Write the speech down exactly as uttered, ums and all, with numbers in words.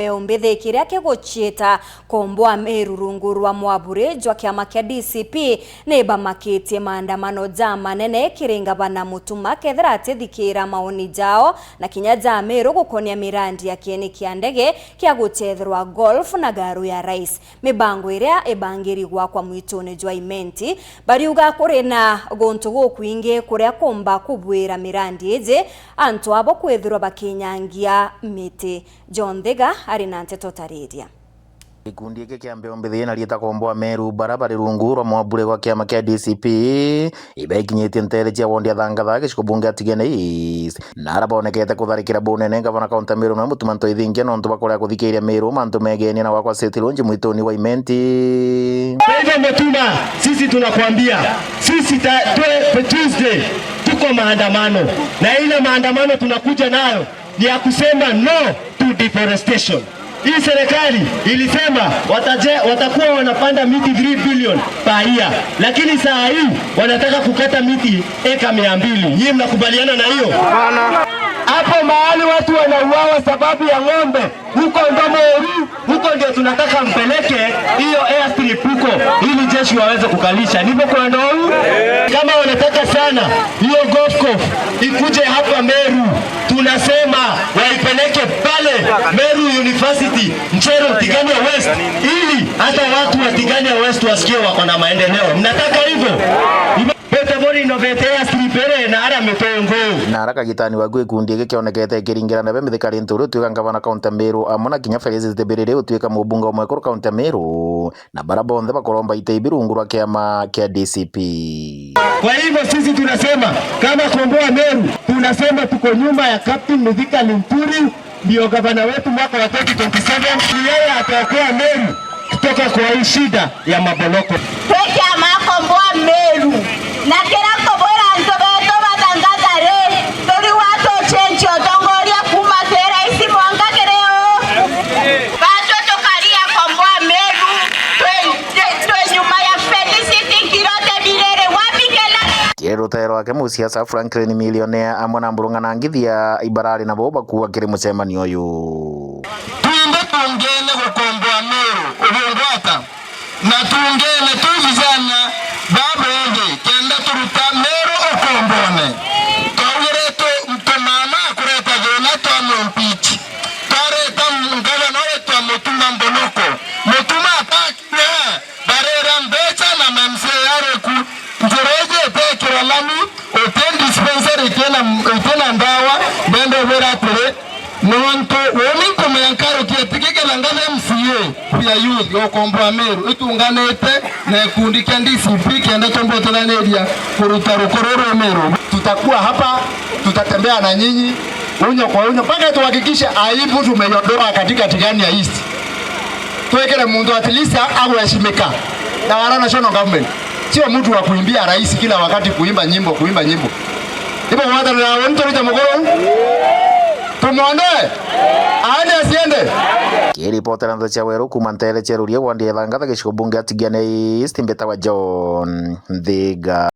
Mbeũ mbithi kiria kiguciita Komboa Meru rungu rwa mwaburi jwa kiama kia D C P ni bamakitie maandamano jamanene kiri ngavana Mutuma kethira atithikira maoni jao na kinya ja Meru gukonia mirandi ya kieni kia ndege kia gucetherwa golf na Garu ya Rais, mibango iria ibangiri gwakwa mwituni jwa Imenti. Bariuga kuri na guntu gukwingi kuria kumba kubwira mirandi iji antu abo kwithirwa bakinyangia miti. John Thiga ari na nteto tariria. Gikundi giki kia mbeũ mbithi na riita Komboa Meru, bara bari rungu rwa mwabure gwa kiama kia D C P, ibekinyitie nteere cia wondi ya Thangatha, gicigo bunge ya Tigania East, na ara bonekete kutharikira bunene ngavana kaunti ya Meru na Mutuma M'Ethingia nontu bakorea kuthikiria Meru mantu megenie na gwakwa City Lounge mwituni wa Imenti. Kwa hivyo Mutuma, sisi tunakwambia, sisi ta-, twe-, Tuesday tuko maandamano, na ile maandamano tunakuja nayo ni ya kusema no to deforestation. Hii serikali ilisema wataje-, watakuwa wanapanda miti three billion per year, lakini saa hii wanataka kukata miti eka mia mbili. Nyinyi mnakubaliana na hiyo? Hapo mahali watu wanauawa sababu ya ng'ombe, huko Ndomoru, huko ndio tunataka mpeleke hiyo airstrip huko, ili jeshi waweze kukalisha. Nipo kwa Ndomoru. Kama wanataka sana hiyo golf course ikuje hapa Meru, tunasema waipeleke pale Meru University, Njeru, Tigania West, ili hata watu wa Tigania West wasikie wako na maendeleo. Mnataka hivyo? Bete bori no bete ya stripere na ara mitongo. Na ara kagitani waku gikundi giki kionekete kiringirana be mithikari ntu uria utwika ngavana kaunti ya Meru, amwe na kinya Felix Tibiriri utwika mubunge wa mwekuru kaunti ya Meru, na bara bonthe bakoromba ite ibi rungu rwa kiama kia D C P. Kwa hivyo sisi tunasema kama Komboa Meru, tunasema tuko nyuma ya Captain Mithika Linturi, ndio gavana wetu mwaka wa twenty twenty-seven, ni yeye ataokoa Meru kutoka kwa hii shida ya maboloko. Twi kiama Komboa Meru, na kiria nkubwira antu betu ba Thangatha ri, turi wa tucenjia utongoria kuuma kiri raisi mwanka kiri uu. Batu tukaria Komboa Meru, twi, twi nyuma ya Felicity Ngirote Birere. Wapi kelele? Kiri rutee rwake, musiasa Franklin Millionaire amwe na Mburung'a na Ngithia ibarari nabo bakuua kiri mucemanio uyu. Twinthe tungene gukomboa Meru, ubungwata, na tungene twi vijana babongi kenda turuta Meru ukombone. Twaugire tu, tumama kureta thina twa mumpichi. Twareta ngavana wetu wa Mutuma Mboloko. Mutuma atakinya, barera mbecha na M C A ariku. Njira iji itekirwa lami, uti dispensary itina, itina ndawa, ndenda ubwira atiri, nontu uni nkumenya nkarukia tikikira ngave M C A ya youth ya ukomboa Meru itunganite na gikundi kia D C P kenda twambe uteithaniria kuruta rukuru rwa Meru. Tutakuwa hapa, tutatembea na nyinyi unyo kwa unyo mpaka tuhakikishe aibu tumeiondoa katika Tigania East. Tuwekele muntu at least agweshimika na wala national government. Sio mtu wa kuimbia rais kila wakati, kuimba nyimbo, kuimba nyimbo. Ibo mwatanira woni turite mukuru? Tumwondoe? Aende asiende? Kiripotera Nthi cia Weru kuuma nteere cia Ruria wandi ya Thangatha gicigo bunge ya Tigania East, mbitawa John Nthiga.